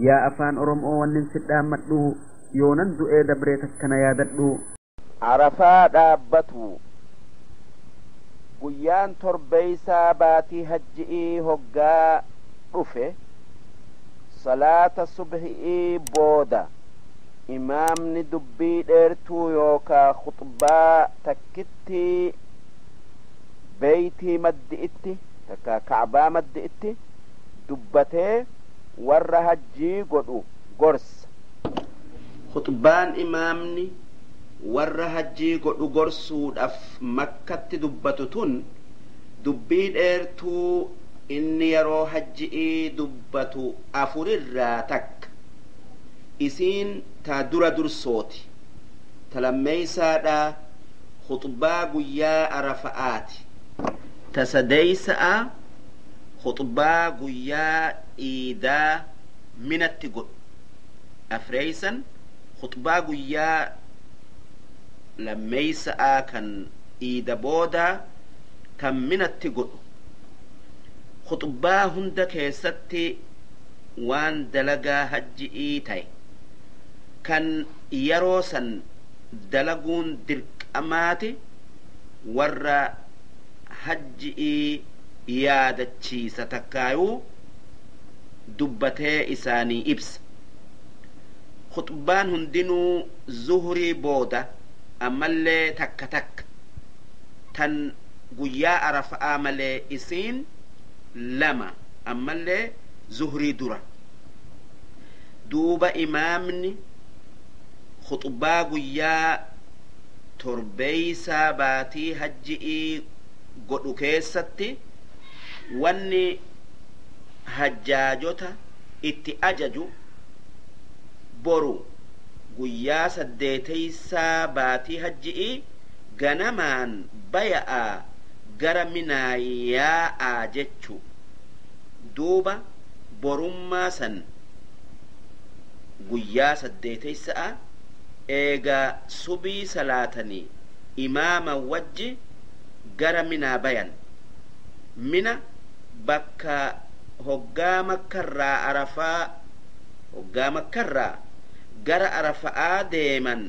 Yaa afaan Oromoo wannin si dhaammadhu yoonan du'ee dabree takkana yaadadhu. Arafaa dhaabbatu. Guyyaan torbeeysaa baatii hajji'ii hoggaa dhufe salaata subhi'ii booda imaamni dubbii dheertuu yookaa khuxbaa takkittii beeytii maddi'itti takka ka'baa maddi'itti dubbatee warra hajjii godhu gorsa. Khuxbaan imaamni warra hajjii godhu gorsuudhaf makkatti dubbatu tun dubbii dheertuu inni yeroo hajji'ii dubbatu afurirraa takka. Isiin ta dura dursooti. Ta lammeeysaadha khuxbaa guyyaa arafa'aati. Ta sadeeysa'a khuxbaa guyyaa iidaa minatti godhu. Afreeysan khuxbaa guyyaa lammeeysa'aa kan iida boodaa kan minatti godhu. Khuxbaa hunda keessatti waan dalagaa hajji'ii ta'e kan yeroo san dalaguun dirqamaati warra hajji'ii yaadachiisa takkaayuu dubbatee isaanii ibsa. Khuxbaan hundinuu zuhrii booda ammallee takka takka tan guyyaa arafa'aa malee isiin lama ammallee zuhrii dura. Duuba imaamni khuxbaa guyyaa torbeeysaa baatii hajji'ii godhu keessatti wanni hajjaajota itti ajaju boru guyyaa saddeeteysaa baatii hajji'ii ganamaan baya'aa gara minaa yaa'aa jechu. Duuba borummaa san guyyaa saddeeteysa'a eega subii salaatanii imaama wajji gara minaa bayan. Mina bakka hoggaa makkarraa arafaa hoggaa makkarraa gara arafa'aa deeman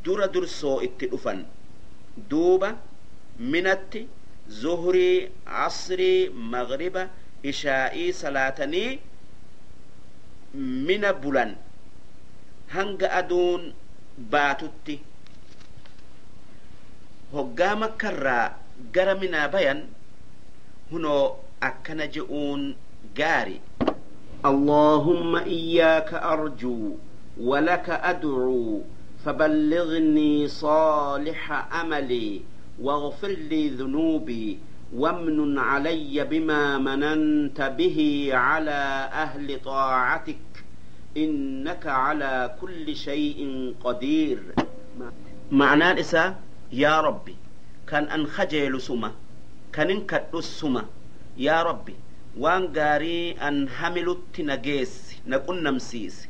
dura dursoo itti dhufan. Duuba minatti zuhrii, asrii, maghriba, ishaa'ii salaatanii mina bulan hanga aduun baatutti. Hoggaa makkarraa gara minaa bayan hunoo akkana je'uun gaari. اللهم إياك أرجو ولك أدعو فبلغني صالح أملي واغفر لي ذنوبي وامنن علي بما مننت به على أهل طاعتك إنك على كل شيء قدير. معنى إسا يا ربي كان أن خجل سما كان إنكد سما يا ربي وان غاري أن حملت نجيس نكون نمسيس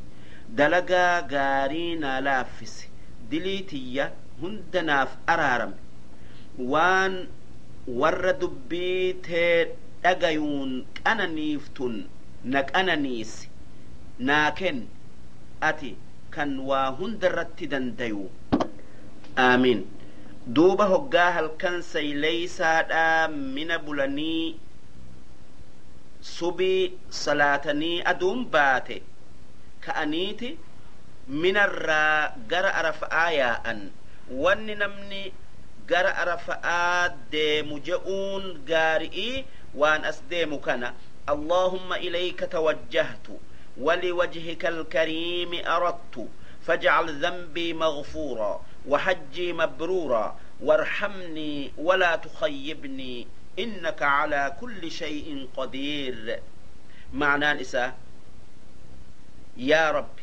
دلقا غاري نالافس دليتية هندناف أرارم وان warra dubbii tee dhagayuun qananiiftun na qananiisi naa kenni ati kan waa hundarratti dandayu. Aamiin. Duuba hoggaa halkan sayleysaadhaa mina bulanii subii salaatanii aduun baate ka'aniiti minarraa gara arafa'aa yaa'an. Wanni namni gara arafa'aa deemu je'uun gaari'ii waan as deemu kana. اللهم إليك توجهت ولوجهك الكريم أردت فاجعل ذنبي مغفورا وحجي مبرورا وارحمني ولا تخيبني إنك على كل شيء قدير. معنى الإساء يا رب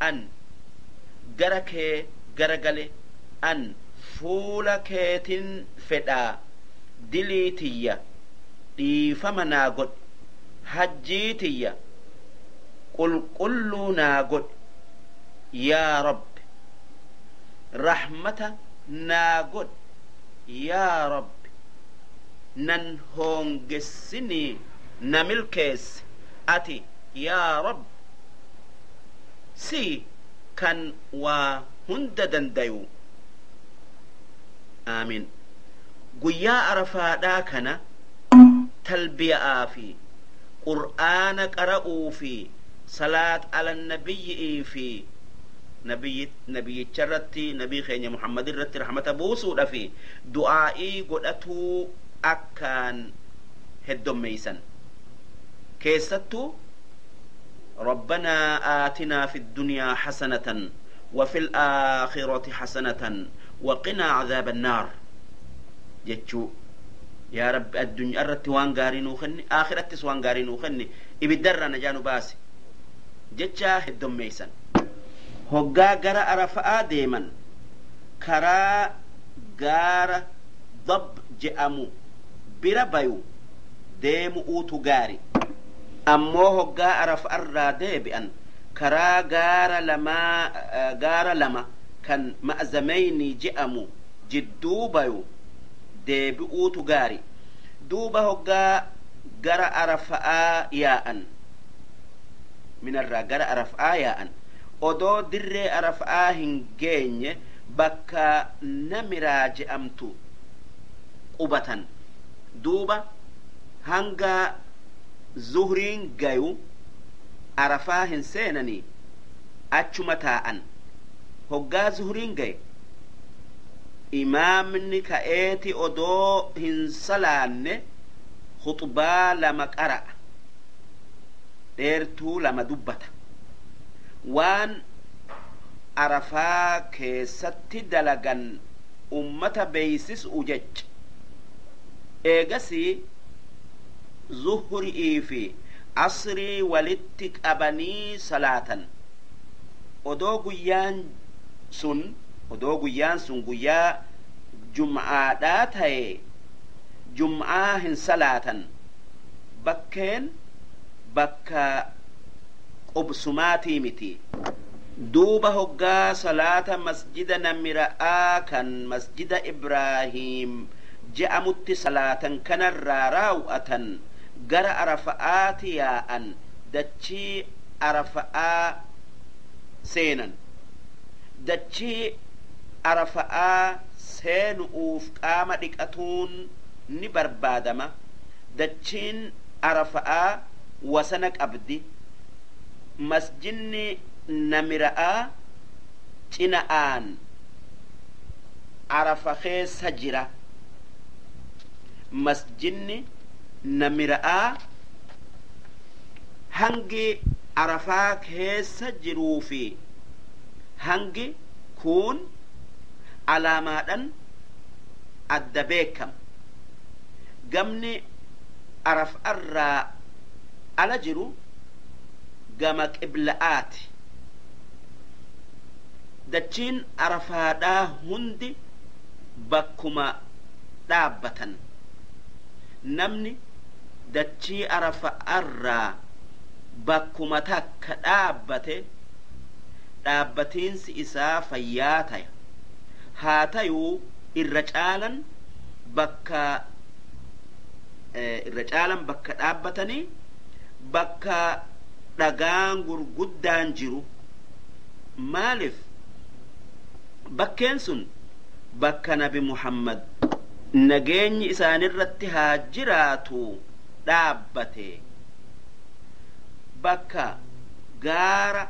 أن جرك جرجل أن fuula keetin fedhaa dilii tiyya dhiifama naa godhi hajjii tiyya qulqulluu naa godhi yaa rabbi rahmata naa godhi yaa rabbi nan hoongessinii na milkeessi ati yaa rabbi Si kan waa hunda dandayu. Aamin. Guyyaa Arafaadhaa kana talbiya'aa fi qur'aana qara'uu fi salaat ala nabiyyi'ii fi nabiyyicharratti, nabii keenya Muhammad irratti rahmata buusuudha fi du'aa'ii godhatuu akkaan heddommeeysan. Keessattuu ربنا آتنا في الدنيا حسنة وفي الآخرة حسنة وقنا عذاب النار jechuu. Yaa Rabbi, addunyaa irratti waan gaarii nuu kenni, akhirattis waan gaarii nuu kenni, ibiddarraa najaa nu baasi jechaa heddommeeysan. Hoggaa gara Arafa'aa deeman karaa gaara Dab je'amu bira bayu deemu'uutu gaari. Ammoo hoggaa Arafa'arraa deebi'an karaa gaara lamaa, gaara lama kan Ma'zameynii je'amu jidduu bayu deebi'uutu gaari. Duuba hoggaa gara Arafa'aa yaa'an, Minarraa gara Arafa'aa yaa'an, odoo dirree Arafa'aa hin geenye bakka Namiraa je'amtu qubatan. Duuba hanga zuhriin gayu Arafaa hin seenanii, achuma taa'an. Hoggaa zuhriin gaye imaamni ka'eeti odoo hin salaanne khuxbaa lama qara'a, dheertuu lama dubbata, waan Arafaa keessatti dalagan ummata beeysisu jecha. Eegasii zuhri'ii fi asrii walitti qabanii salaatan. Odoo guyyaan sun guyyaa jum'aadhaa ta'e jum'aa hin salaatan, bakkeen bakka qubsumaatii miti. Duuba hoggaa salaata masjida Namira'aa kan masjida Ibraahiim je'amutti salaatan kanarraa raaw'atan gara Arafa'aati yaa'an, dachii Arafa'aa seenan. Dachii Arafa'aa seenu'uuf qaama dhiqatuun ni barbaadama. Dachiin Arafa'aa wasana qabdi. Masjidni Namira'aa cina'aan Arafa keessa jira. Masjidni Namira'aa hangi Arafaa keessa jiruu fi hangi kun alaamaadhan adda beekama. Gamni Araf'arraa ala jiru gama qibla'aati. Dachiin Arafaadhaa hundi bakkuma dhaabbatan. Namni dachii Arafa'arraa bakkuma takka dhaabbate dhaabbatiinsi isaa fayyaa taya. Haa tayuu irra caalan bakka dhaabbatanii bakka dhagaan gurguddaan jiru. Maaliif? Bakkeen sun bakka Nabi Muhammad, nageenyi isaanirratti haa jiraatu, dhaabbate, bakka gaara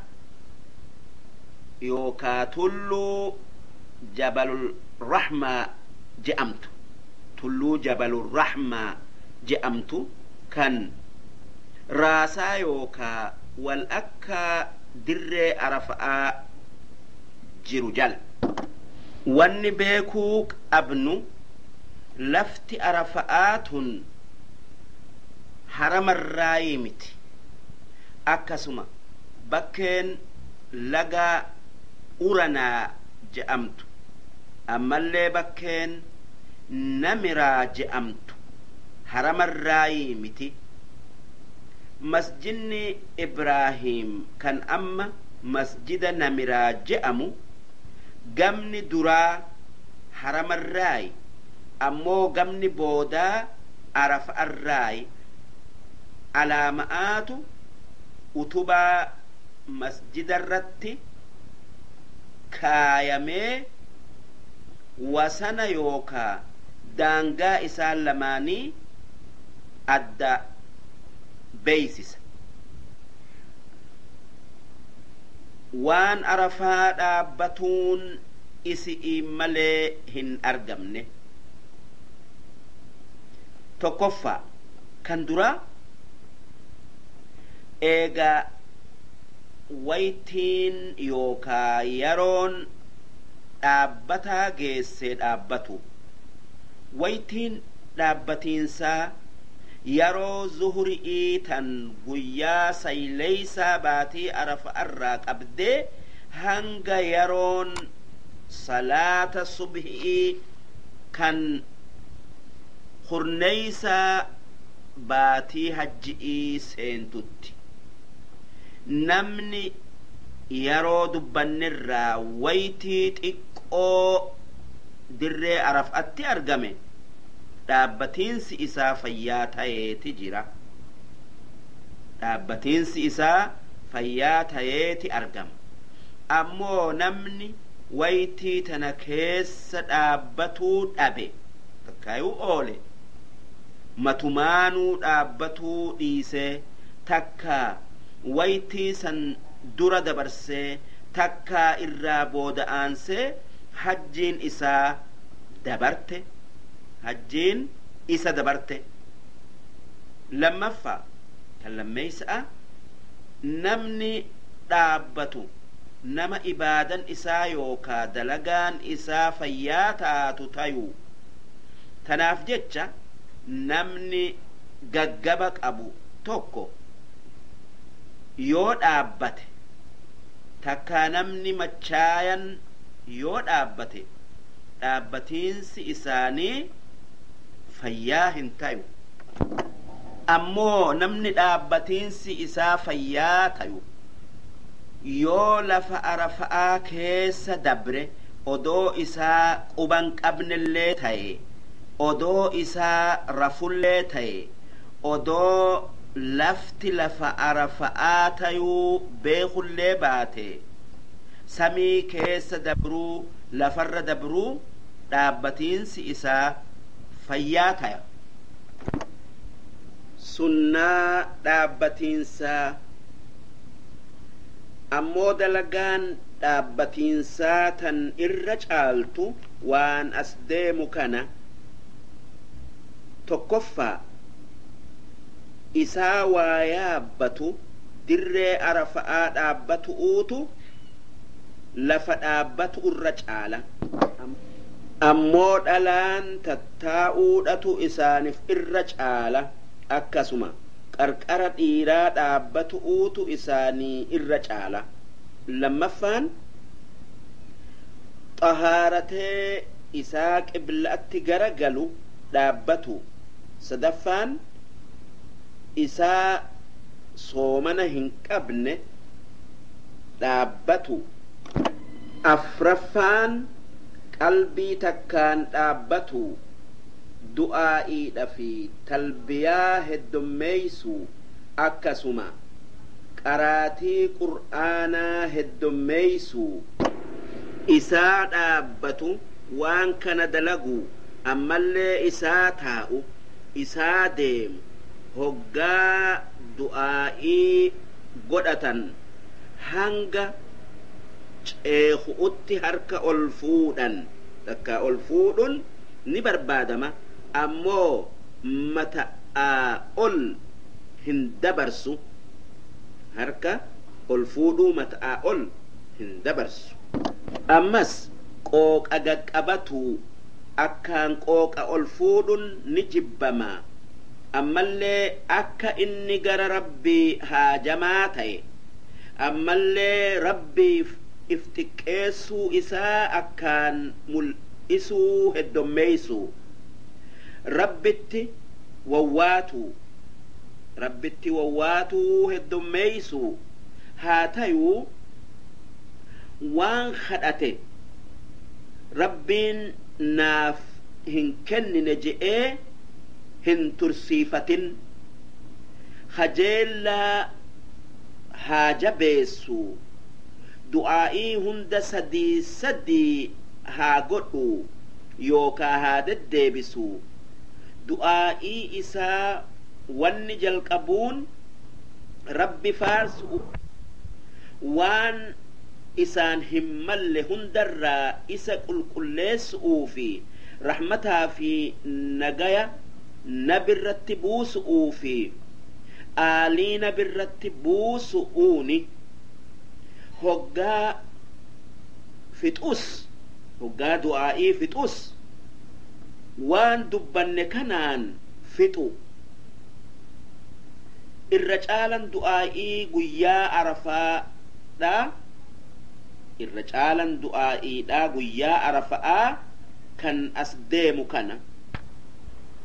yookaa tulluu Jabalul Rahmaa je'amtu, tulluu Jabalul Rahmaa je'amtu kan raasaa yookaa wal akka dirree Arafa'aa jiru jala. Wanni beekuu qabnu, lafti Arafa'aa tun haramarraayii miti. Akkasuma bakkeen laga Uranaa je'amtu, ammallee bakkeen Namiraa je'amtu haramarraayii miti. Masjidni Ibraahiim kan amma masjida Namiraa je'amu gamni duraa haramarraayi, ammoo gamni boodaa Arafa'arraayi. Alaama'aatu utubaa Masjida irratti kaayamee wasana yookaa daangaa isaan lamaanii adda beeysisa. Waan Arafaa dhaabbatuun isi'ii malee hin argamne. Tokkoffaa, kan duraa, eega waytiin yookaa yeroon dhaabbataa geessee dhaabbatu. Waytiin dhaabbatiinsaa yeroo zuhri'ii tan guyyaa sayleysaa baatii Arafa'arraa qabdee hanga yeroon salaata subhi'ii kan kurneysaa baatii hajji'ii seentutti. Namni yeroo dubbannirraa waytii xiqqoo dirree Araf'atti argame, dhaabbatiinsi isaa fayyaa tayeeti jira. Dhaabbatiinsi isaa fayyaa tayeeti argama. Ammoo namni waytii tana keessa dhaabbatuu dhabe, takkaayuu oole, matumaanuu dhaabbatuu dhiisee, takkaa waytii san dura dabarsee, takkaa irraa booda aansee, hajjiin isaa dabarte, hajjiin isa dabarte. Lammaffaa, kan lammeeysa'a, namni dhaabbatu nama ibaadan isaa yookaa dalagaan isaa fayyaa taatu tayuu. Tanaaf jecha namni gaggaba qabu tokko yoo dhaabbate, takkaa namni machaayan yoo dhaabbate, dhaabbatiinsi isaanii fayyaa hin tayu. Ammoo namni dhaabbatiinsi isaa fayyaa tayu yoo lafa Arafa'aa keessa dabre, odoo isaa quban qabnellee ta'e, odoo isaa rafullee ta'e, odoo lafti lafa Arafa'aa tayuu beekullee baate, samii keessa dabruu, lafarra dabruu, dhaabbatiinsi isaa fayyaa taya. Sunnaa dhaabbatiinsaa. Ammoo dalagaan dhaabbatiinsaa tan irra caaltu waan as deemu kana. Tokkoffaa, isaa waa yaabbatu dirree Arafa'aa dhaabbatu'uutu lafa dhaabbatu irra caala. Ammoo dhalaan tattaa'uudhatu isaanif irra caala. Akkasuma qarqara dhiiraa dhaabbatu'uutu isaanii irra caala. Lammaffaan, xahaaratee isaa qibla'atti gara galu dhaabbatu. Sadaffaan, isaa soomana hin qabne dhaabbatu. Afraffaan, qalbii takkaan dhaabbatu, du'aa'iidha fi talbiyaa heddommeeysu, akkasuma qaraatii Qur'aanaa heddommeeysu. Isaa dhaabbatu waan kana dalagu, ammallee isaa taa'u, isaa deemu, hoggaa du'aa'ii godhatan hanga ceeku'utti harka ol fuudhan, takka ol fuudhun ni barbaadama, ammoo mata'aa ol hin dabarsu. Harka ol fuudhuu mata'aa ol hin dabarsu. Ammas qooqa gaqqabatu, akkaan qooqa ol fuudhun ni jibbama. Ammallee akka inni gara Rabbii haajamaa ta'e, ammallee Rabbiif if xiqqeessuu isaa akkaan mul'isuu heddommeeysu, Rabbitti wawwaatu, Rabbitti wawwaatuu heddommeeysu haa tayuu. Waan kadhate Rabbiin naaf hin kennine je'ee hin tursiifatin. Kajeellaa haa jabeessu, du'aa'ii hunda sadii sadii haa godhu yookaa haa deddeebisu. Du'aa'ii isaa wanni jalqabuun Rabbi faarsu'u, waan isaan hin malle hundarraa isa qulqulleessu'uu fi rahmataa fi nagaya nabirratti buusu'uu fi aalii nabirratti buusu'uuni. Hoggaa fixus, hoggaa du'aa'ii fixus, waan dubbanne kanaan fixu. Irra caalan du'aa'ii guyyaa Arafaadha, irra caalan du'aa'iidha guyyaa Arafa'aa kan as deemu kana.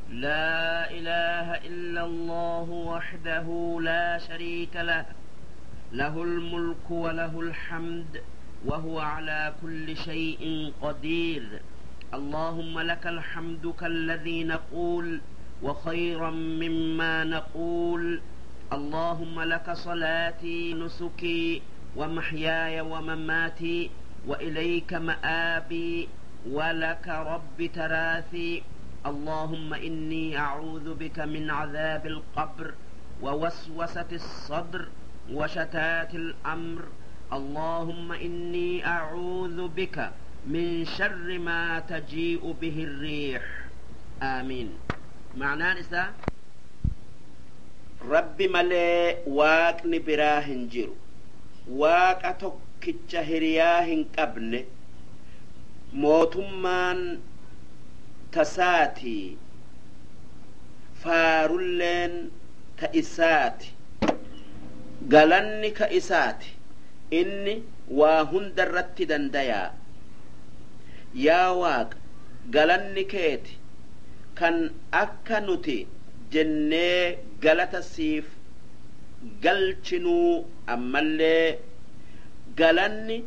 لا إله إلا الله وحده لا شريك له، له الملك وله الحمد وهو على كل شيء قدير. اللهم لك الحمد كالذي نقول وخيرا مما نقول. اللهم لك صلاتي نسكي ومحياي ومماتي وإليك مآبي ولك رب تراثي. اللهم إني أعوذ بك من عذاب القبر ووسوسة الصدر وشتات الأمر. اللهم إني أعوذ بك من شر ما تجيء به الريح. آمين. معنى إسا Rabbi malee waaqni biraa hin jiru, Waaqa tokkicha hiriyaa hin qabne, mootummaan tasaati, faarulleen ta isaati, galanni ka isaati, inni waa hunda irratti dandayaa. Yaa Waaqa, galanni keeti kan akka nuti jennee galata siif galchinuu, ammallee galanni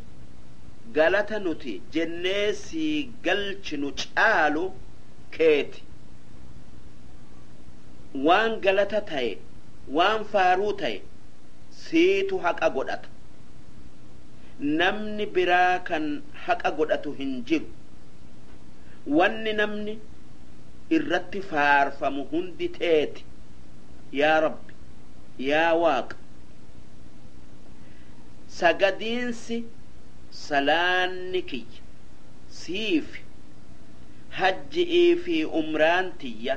galata nuti jennee sii galchinu caalu keeti. Waan galata ta'e, waan faaruu ta'e siitu haqa godhata, namni biraa kan haqa godhatu hin jiru. Wanni namni irratti faarfamu hundi teeti. Yaa Rabbi, yaa Waaqa, sagadiinsi salaanni kiyya siif, hajji'ii fi umraan tiyya,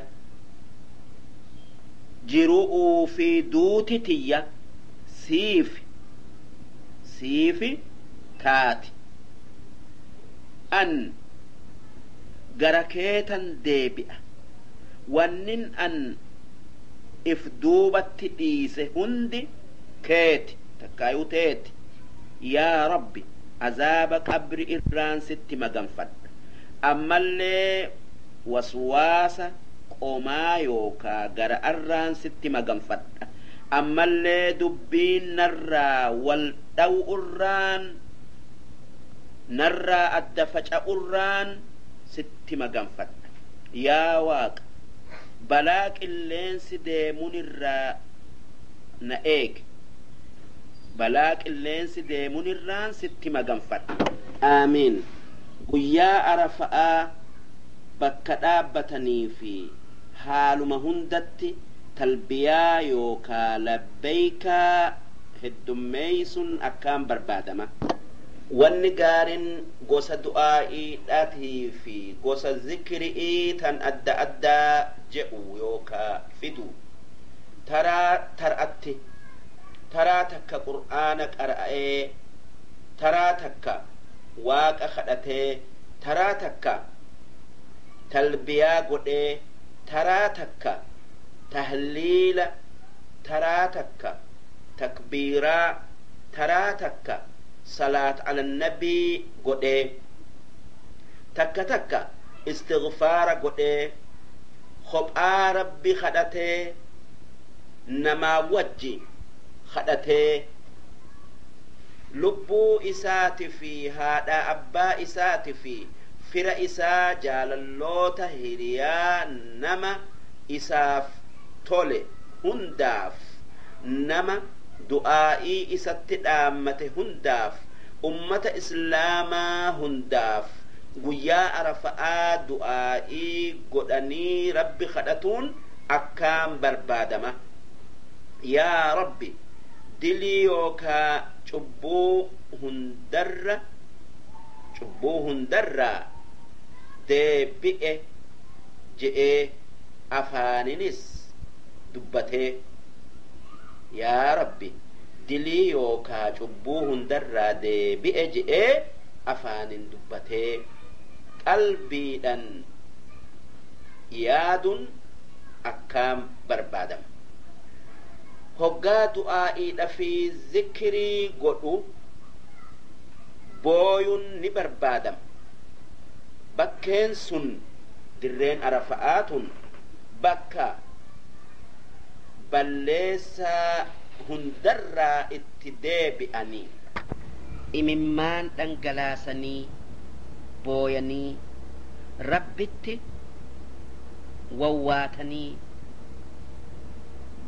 jiru'uu fi duuti tiyya siif, siifi taati. An gara keetan deebi'a, wannin an if duubatti dhiise hundi keeti, takkaayuu teeti. Yaa Rabbi, azaaba qabri irraan sitti maganfadha, ammallee waswaasa qomaa yookaa gara arraan sitti maganfadha, ammallee dubbiin narraa wal dhaw'urraan, narraa adda faca'urraan sitti maganfadha. Yaa Waaqa, balaa qilleensi deemun irraa na eege, balaa qilleensi deemun irraan sitti maganfadha. Aamiin. Guyyaa Arafa'aa bakka dhaabbatanii fi haaluma hundatti talbiyaa yookaa labbeeykaa heddummeeysun akkaan barbaadama. Wanni gaarin gosa du'aa'iidhaatii fi gosa zikri'ii tan adda addaa je'u yookaa fidu. Taraa tar'atti, taraa takka Qur'aana qara'ee, taraa takka Waaqa kadhatee, taraa takka talbiyaa godhee, taraa takka tahliila, taraa takka takbiiraa, taraa takka salaat ala nabii godhee, takka takka istighfaara godhee, kophaa Rabbi kadhatee, namaa wajji kadhatee, lubbuu isaati fi haadha abbaa isaati fi fira isaa, jaalalloota, hiriyaa, nama isaaf tole hundaaf, nama Du'aa'ii isatti dhaammate hundaaf, ummata islaamaa hundaaf guyyaa Arafa'aa du'aa'ii godhanii Rabbi kadhatuun akkaan barbaadama. Yaa Rabbi, dilii yookaa cubbuu hundarra cubbuu hundarraa deebi'e je'ee afaaninis dubbatee. Yaa Rabbi, dilii yookaa cubbuu hundarraa deebi'e je'ee afaanin dubbatee, qalbiidhan yaadun akkaan barbaadama. Hoggaa du'aa'iidha fi zikrii godhu booyun ni barbaadama. Bakkeen sun, dirreen Arafa'aa tun, bakka balleessaa hundarraa itti deebi'anii, imimmaan dhangalaasanii, booyanii, Rabbitti wawwaatanii,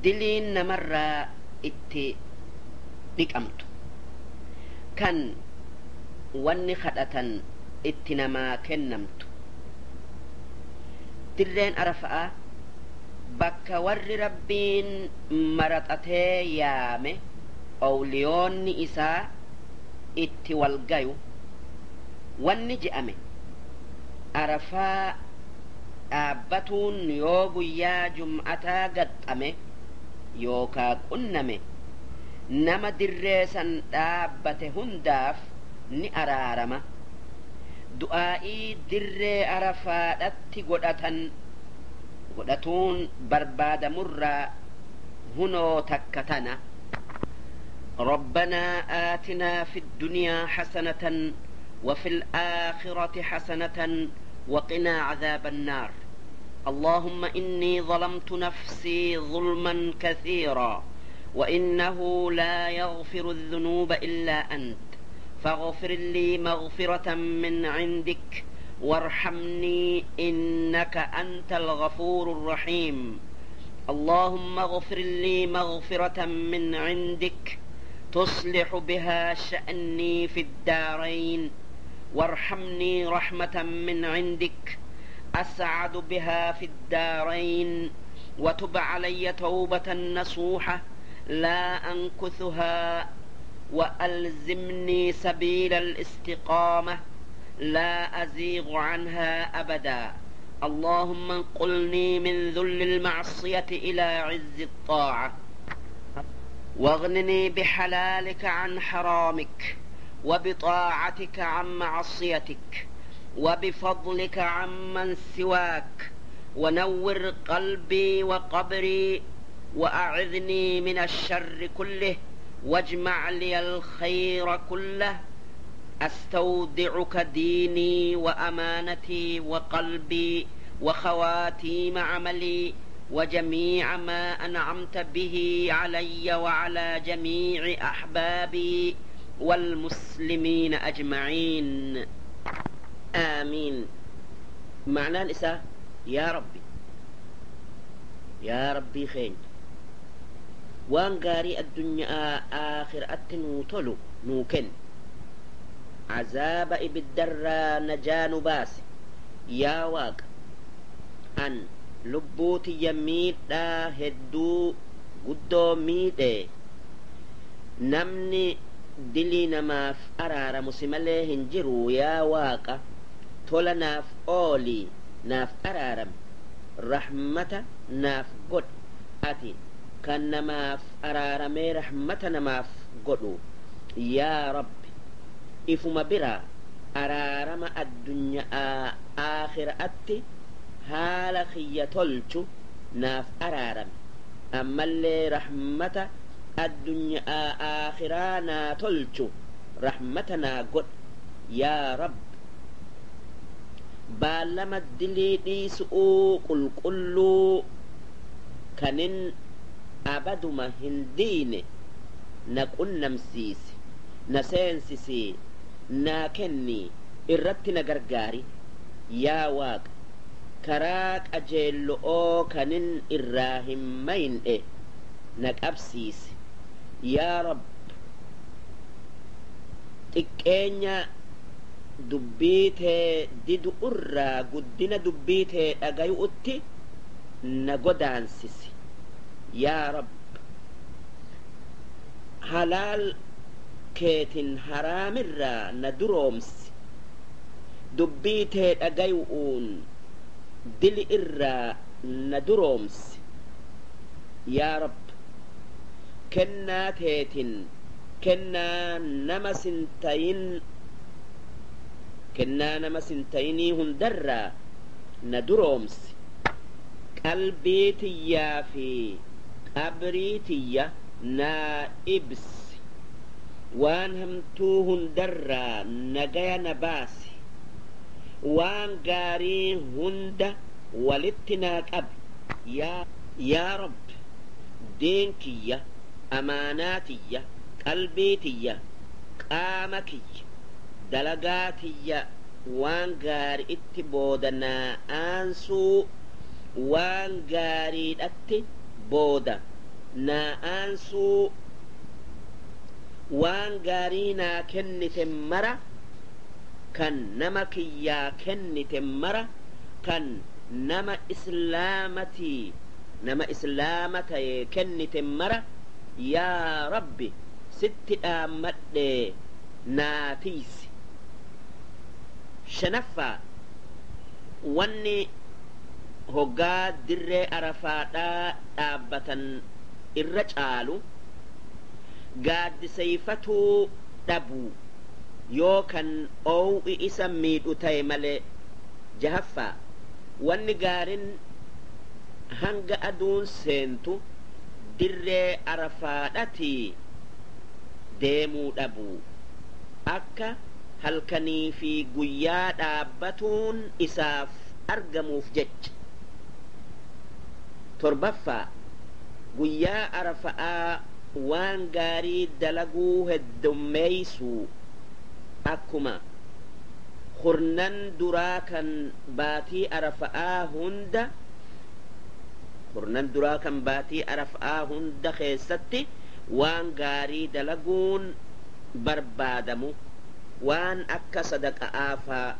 diliin namarraa itti dhiqamtu, kan wanni kadhatan itti namaa kennamtu. Dirreen Arafa'aa bakka warri Rabbiin maraxatee yaame, owliyoonni isaa, itti wal gayu. Wanni je'ame, Arafaa dhaabbatuun yoo guyyaa jum'ataa gaxxame yookaa qunname, nama dirree san dhaabbate hundaaf ni araarama. Du'aa'ii dirree Arafaadhatti godhatan godhatuun barbaadamurraa hunoo takka tana: ربنا آتنا في الدنيا حسنة وفي الآخرة حسنة وقنا عذاب النار. اللهم إني ظلمت نفسي ظلما كثيرا، وإنه لا يغفر الذنوب إلا أنت، فاغفر لي مغفرة من عندك وارحمني إنك أنت الغفور الرحيم. اللهم اغفر لي مغفرة من عندك تصلح بها شأني في الدارين، وارحمني رحمة من عندك أسعد بها في الدارين، وتب علي توبة نصوحة لا أنكثها، وألزمني سبيل الاستقامة لا أزيغ عنها أبدا. اللهم انقلني من ذل المعصية إلى عز الطاعة، واغنني بحلالك عن حرامك، وبطاعتك عن معصيتك، وبفضلك عمن سواك، ونور قلبي وقبري، وأعذني من الشر كله، واجمع لي الخير كله. أستودعك ديني وأمانتي وقلبي وخواتيم عملي وجميع ما أنعمت به علي وعلى جميع أحبابي والمسلمين أجمعين، آمين. معنى الإساء: يا ربي، يا ربي خين waan gaarii addunyaa aakhiraatti nuu tolu nuu kenni, azaaba ibiddarraa najaa nu baase. Yaa Waaqa, an lubbuu tiyya miidhaa hedduu guddoo miidhee, namni dilii namaaf araaramu si malee hin jiru. Yaa Waaqa, tola naaf oolii naaf araarame, rahmata naaf godhi, ati kan namaaf araaramee rahmata namaaf godhu. Yaa Rabbi, ifuma biraa araarama addunyaa aakhiraatti haala kiyya tolchu naaf araarame, ammallee rahmata addunyaa aakhiraa naa tolchu rahmata naa godhi. Yaa Rabbi, baallama dilii dhiisu'uu qulqulluu kanin abaduma hin diine na qunnamsiisi, na seensisii, naa kenni, irratti na gargaari. Yaa Waaqa, karaa qajeello'oo kanin irraa hin mayne na qabsiisi. Yaa Rabb, xiqqeenya dubbii tee didu'urraa guddina dubbii tee dhagayu'utti na godaansisi. Yaa Rabb, halaal keetin haraamirraa na duroomsi, dubbii tee dhagayu'uun dili irraa na duroomsi. Yaa Rabb, kennaa teetin kennaa nama sin tayin, kennaa nama sin tayinii hundarraa na duroomsi. Qalbii tiyyaa fi qabrii tiyya naa ibsi, waan hamtuu hundarraa nagaya na baasi, waan gaarii hunda walitti naa qabi. Yaa Rabbi, diin kiyya, amaanaa tiyya, qalbii tiyya, qaama kiyya, dalagaa tiyya waan gaari'itti booda naa aansuu, waan gaariidhatti booda naa aansuu, waan gaarii naa kennite mara, kan nama kiyyaa kennite mara, kan nama islaamatii nama islaama ta'e kennite mara, yaa Rabbi, sitti dhaammadhe naa tiisi. Shanaffaa, wanni hoggaa dirree Arafaadhaa dhaabbatan irra caalu gaaddiseyfatuu dhabuu, yoo kan oow'i isa miidhu ta'e malee. Jahaffaa, wanni gaarin hanga aduun seentu dirree Arafaadhatii deemuu dhabuu, akka halkanii fi guyyaa dhaabbatuun isaaf argamuuf jecha. Torbaffaa, guyyaa Arafa'aa waan gaarii dalaguu heddummeeysuu, akkuma kurnan duraa kan baatii Arafa'aa hunda, kurnan duraa kan baatii Arafa'aa hunda keessatti waan gaarii dalaguun barbaadamu, waan akka sadaqa'aa faa.